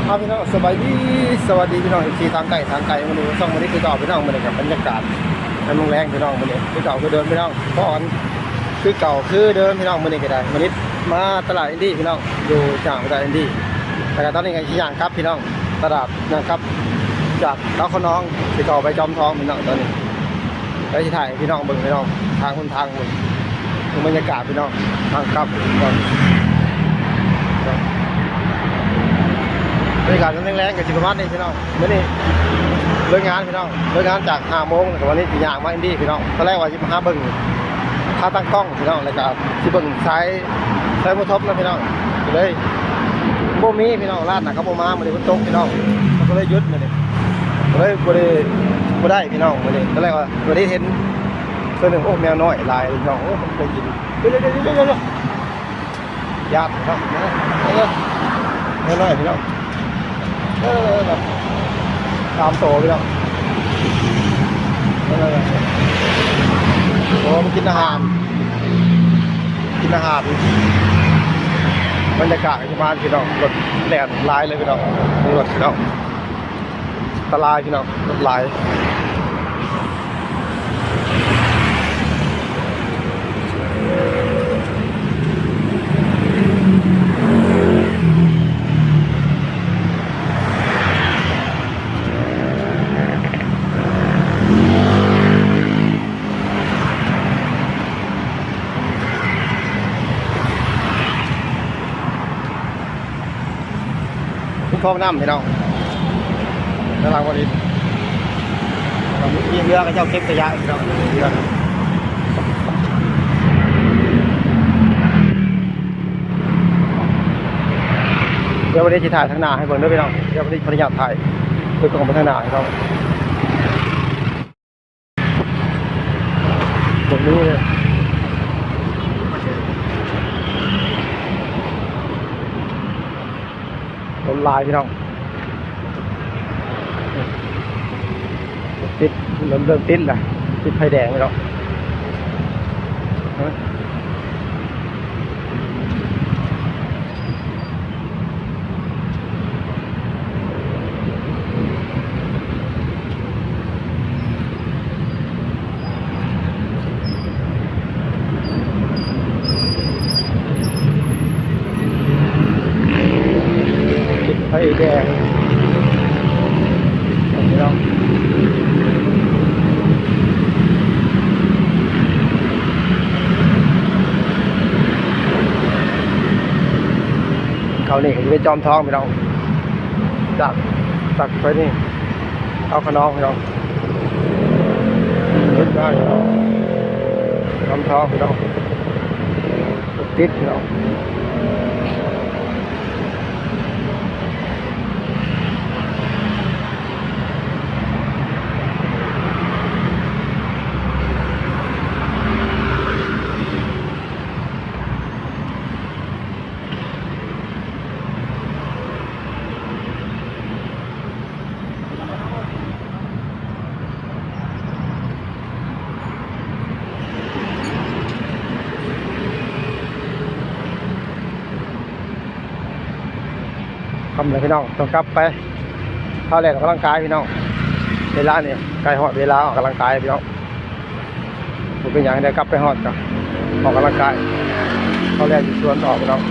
ครับพี่น้อง สบายดี สวัสดีพี่น้อง เอฟซี ทางไกล ทางไกล มื้อนี้ช่องมื้อนี้คือเก่าพี่น้อง มื้อนี้กับบรรยากาศยามแลงๆ พี่น้อง มื้อนี้คือเก่าคือเดิมพี่น้อง พ้อกันคือเก่าคือเดิมพี่น้อง มื้อนี้ก็ได้ มื้อนี้มาตลาดอินดี้พี่น้อง อยู่จ้างตลาดอินดี้ แล้วก็ตอนนี้ก็สิย่างกลับพี่น้อง ตลาดย่างกลับจากดาวคะนอง สิเข้าไปจอมทองพี่น้อง ตอนนี้ แล้วสิถ่ายให้พี่น้องเบิ่งพี่น้อง ทางหนทาง บรรยากาศพี่น้อง ทางกลับ บรรยากาศยามแลงๆ ก็สิประมาณนี้พี่น้อง มื้อนี้เลิกงานพี่น้อง เลิกงานจากห้าโมง แล้วก็วันนี้สิย่างมาอินดี้พี่น้อง ตอนแรกว่าสิมาหาเบิ่งค่าตั้งกล้องพี่น้อง แล้วก็สิเบิ่งสาย สายโมทอปนะพี่น้อง ก็เลยบ่มีพี่น้อง ร้านน่ะเขาบ่มา มื้อนี้ฝนตกพี่น้อง ก็เลยหยุดมื้อนี้ ก็เลยบ่ได้ บ่ได้พี่น้อง มื้อนี้ ตอนแรกว่า มื้อนี้เห็นตัวหนึ่ง โอ้ แมวน้อยหลายพี่น้อง โอ้ มันเคยกิน เดี๋ยวๆๆๆๆ ญาติเนาะ เออ แมวน้อยพี่น้อง เออ แบบ สามโตพี่น้อง เออ โอ้ มันกินอาหาร กินอาหาร บรรยากาศก็สิมาพี่น้อง รถแล่นหลายเลยพี่น้อง รถพี่น้อง อันตรายพี่น้อง รถหลาย คุ้มครองน้ำพี่น้อง ด้านหลังบ่ดี มีเฮือเขาเจ้าเก็บขยะพี่น้อง เฮือ เดี๋ยววันนี้สิถ่ายทางหน้าให้เบิ่งเด้อพี่น้อง เดี๋ยววันนี้ขออนุญาตถ่าย เบิ่งกล้องไปทางหน้าให้เบิ่ง บ่ฮู้ເລີຍ ລົດຫຼາຍພີ່ນ້ອງ ຕິດ ເລີ່ມ ເລີ່ມຕິດລະ ຕິດໄຟແດງແລ້ວເນາະ. ໄຟແດງ ພີ່ນ້ອງ ເຂົ້ານີ້ກໍຊິໄປຈອມທອງພີ່ນ້ອງ ຈາກ ຈາກໄປນີ້ ເອົາຂະນອງພີ່ນ້ອງ ເຮັດໄດ້ພີ່ນ້ອງ ຈອມທອງພີ່ນ້ອງ ຕິດພີ່ນ້ອງ. ຄ່ຳແລ້ວພີ່ນ້ອງ ຕ້ອງກັບໄປ ຄາວແລກອອກກຳລັງກາຍພີ່ນ້ອງ ເວລານີ້ໃກ້ຮອດເວລາອອກກຳລັງກາຍພີ່ນ້ອງ. ບໍ່ເປັນຫຍັງ ດຽວກັບໄປຮອດກໍອອກກຳລັງກາຍ ເຂົ້າແລ່ນຢູ່ສວນອອກເນາະ.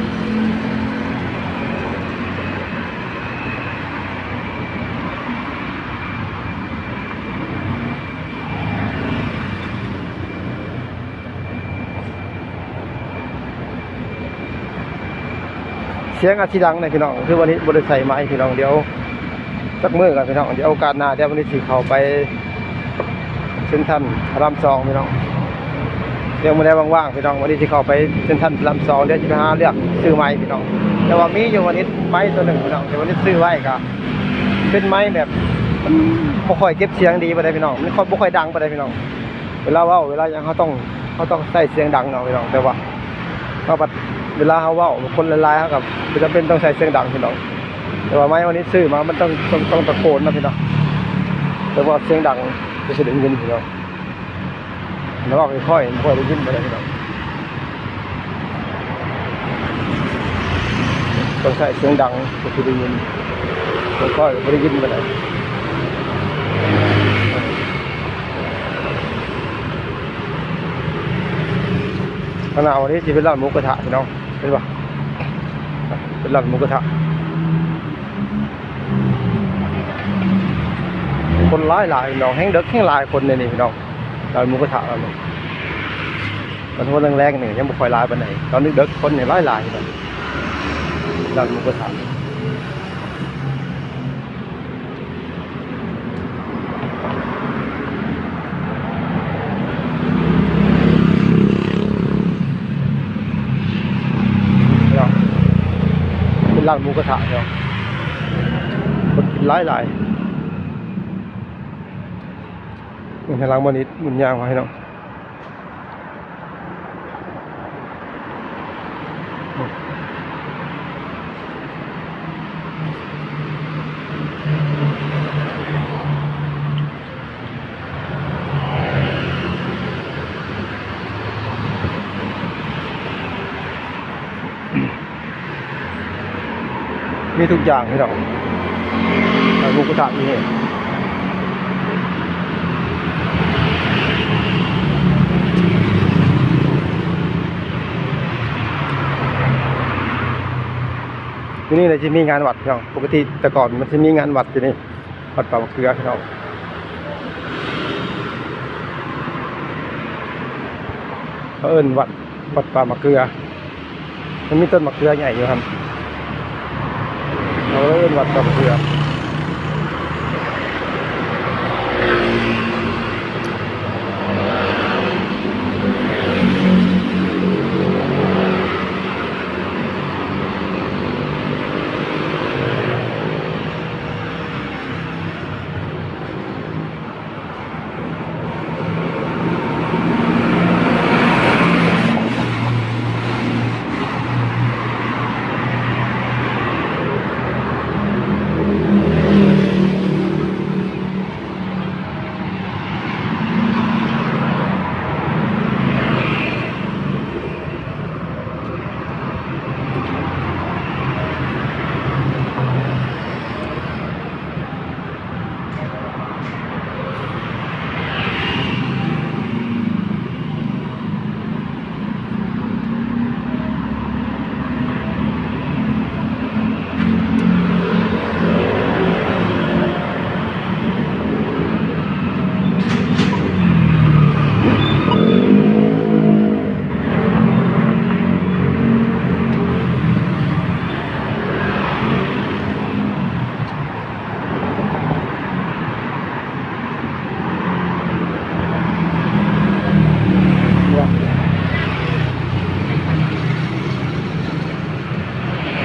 ສຽງອາດຊິດັງແດ່ພີ່ນ້ອງ ຄືວັນນີ້ບໍ່ໄດ້ໃສ່ໄມພີ່ນ້ອງ ດຽວ ຈັກມື້ກ່ອນພີ່ນ້ອງ ດຽວໂອກາດໜ້າ ດຽວວັນນີ້ຊິເຂົ້າໄປເຊັນທຣັນພະລາມສອງພີ່ນ້ອງ ດຽວມື້ໃດວ່າງໆພີ່ນ້ອງ ວັນນີ້ຊິເຂົ້າໄປເຊັນທຣັນພະລາມສອງ ດຽວຊິໄປຫາເລືອກຊື້ໄມພີ່ນ້ອງ ແຕ່ວ່າມີຢູ່ວັນນີ້ໄມຕົວໜຶ່ງພີ່ນ້ອງ ແຕ່ວັນນີ້ຊື້ໄວ້ກໍເປັນໄມແບບ ມັນບໍ່ຄ່ອຍເກັບສຽງດີປານໃດພີ່ນ້ອງ ມັນຄ່ອຍ ບໍ່ຄ່ອຍດັງປານໃດພີ່ນ້ອງ ເວລາເວົ້າເວລາຫຍັງເຮົາຕ້ອງ ເຮົາຕ້ອງໃຊ້ສຽງດັງເນາະພີ່ນ້ອງ ແຕ່ວ່າເຮົາບັດ ເວລາເຮົາເວົ້າ ຄົນຫຼາຍໆ ເຮົາກໍບໍ່ຈຳເປັນຕ້ອງໃຊ້ສຽງດັງພີ່ນ້ອງ ແຕ່ວ່າໄມອັນນີ້ຊື້ມາ ມັນຕ້ອງ ຕ້ອງ ຕ້ອງຕະໂກນນະພີ່ນ້ອງ ແຕ່ວ່າສຽງດັງກໍຊິໄດ້ຍິນພີ່ນ້ອງ ແຕ່ເວົ້າຄ່ອຍໆ ບໍ່ຄ່ອຍໄດ້ຍິນປານໃດພີ່ນ້ອງ ຕ້ອງໃຊ້ສຽງດັງກໍຊິໄດ້ຍິນ. ຂ້ອຍກໍບໍ່ໄດ້ຍິນປານໃດ. ຂ້າງໜ້າວັນນີ້ຊິເປັນຮ້ານໝູກະທະພີ່ນ້ອງ ເຫັນບໍ່? ເປັນຮ້ານໝູກະທະ ຄົນຫຼາຍໆ ພີ່ນ້ອງ ແຮງເດິກແຮງຫຼາຍຄົນໃນນີ້ພີ່ນ້ອງ. ຮ້ານໝູກະທະຮ້ານນີ້ ຕອນຫົວແລງໆ ນີ້ຍັງບໍ່ຄ່ອຍຫຼາຍປານໃດ ຕອນເດິກໆ ຄົນນີ້ຫຼາຍໆ ພີ່ນ້ອງ. ຮ້ານໝູກະທະ ເປັນຮ້ານໝູກະທະເນາະ ຄົນກິນຫຼາຍໆ. ເບິ່ງທາງຫຼັງບໍ່ນິດ ມັນຍ່າງມາໃຫ້ເນາະ. ມີທຸກຢ່າງພີ່ນ້ອງ ຮ້ານໝູກະທະຢູ່ນີ້. ຢູ່ນີ້ລະຊິມີງານວັດພີ່ນ້ອງ ປົກກະຕິແຕ່ກ່ອນມັນຊິມີງານວັດຢູ່ນີ້ ວັດປ່າໝາກເກືອພີ່ນ້ອງ ເຂົາເອີ້ນວັດ ວັດປ່າໝາກເກືອ. ມັນມີຕົ້ນໝາກເກືອໃຫຍ່ຢູ່ຫັ້ນ ເຂົາເອີ້ນວັດໝາກເກືອ.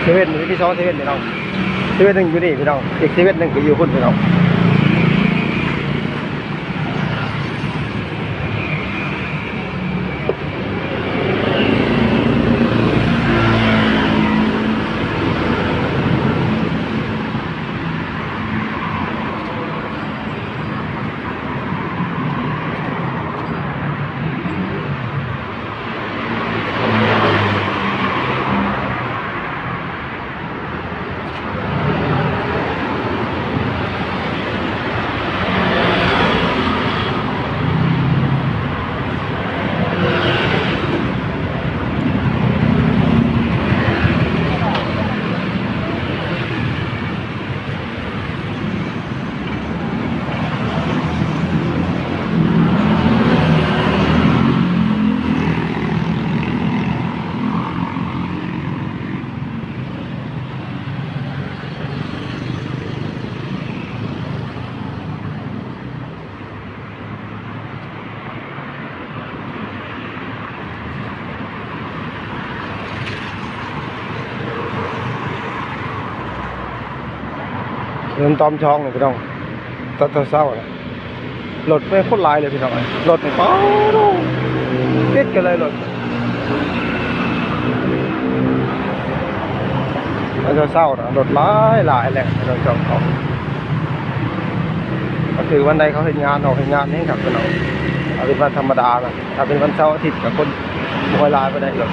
ເຊເວັນ ມີສອງເຊເວັນພີ່ນ້ອງ ເຊເວັນໜຶ່ງຢູ່ນີ້ພີ່ນ້ອງ ອີກເຊເວັນໜຶ່ງກໍຢູ່ພຸ້ນພີ່ນ້ອງ. ເດີນຕອມຊ່ອງນີ້ພີ່ນ້ອງ ຕອນເຊົ້າໆ ນະ ລົດແມ່ນໂຄດຫຼາຍເລີຍພີ່ນ້ອງເອີຍ ລົດນີ້ ປາດໂທ້ ຕິດກັນເລີຍລົດ ຕອນເຊົ້າໆ ນະ ລົດຫຼາຍໆ ແຫຼະ ລົດຈອດເຂົ້າ ກໍຄືວັນໃດເຂົາເຮັດງານ ອອກເຮັດງານແຮງຄັກພີ່ນ້ອງ ຖ້າເປັນວັນທຳມະດານະ ຖ້າເປັນວັນເສົາອາທິດກໍຄົນບໍ່ຄ່ອຍຫຼາຍປານໃດດອກ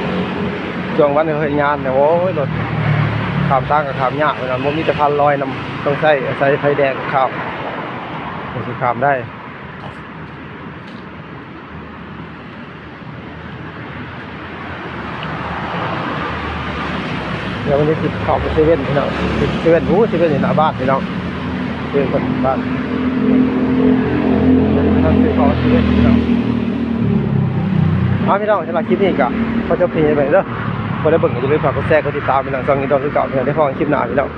ຊ່ວງວັນເຂົາເຮັດງານນະ ໂອ້ຍ ລົດ ຂ້າມທາງກໍຂ້າມຍາກ ເພາະວ່າບໍ່ມີສະພານລອຍນຳ ຕ້ອງໃຊ້ ອາໄສໄຟແດງຂ້າມ ຈັ່ງຊິຂ້າມໄດ້. ດຽວວັນນີ້ຊິເຂົ້າໄປເຊເວັ່ນພີ່ນ້ອງ ເຊເວັ່ນ ໂອ້ ເຊເວັ່ນຢູ່ໜ້າບ້ານພີ່ນ້ອງ ເຊເວັ່ນບ້ານ ເຊເວັ່ນພີ່ນ້ອງ. ເອົາພີ່ນ້ອງ ສຳລັບຄລິບນີ້ກໍຂໍຈົບພຽງເທົ່ານີ້ເດີ ຜູ້ໃດເບິ່ງກໍຢ່າລືມຝາກກົດແຊ ກົດຕິດຕາມພີ່ນ້ອງ ຊ່ອງນີ້ຕໍ່ຄືເກົ່າ ພີ່ນ້ອງ ໄດ້ພໍ້ກັນຄລິບໜ້າພີ່ນ້ອງ.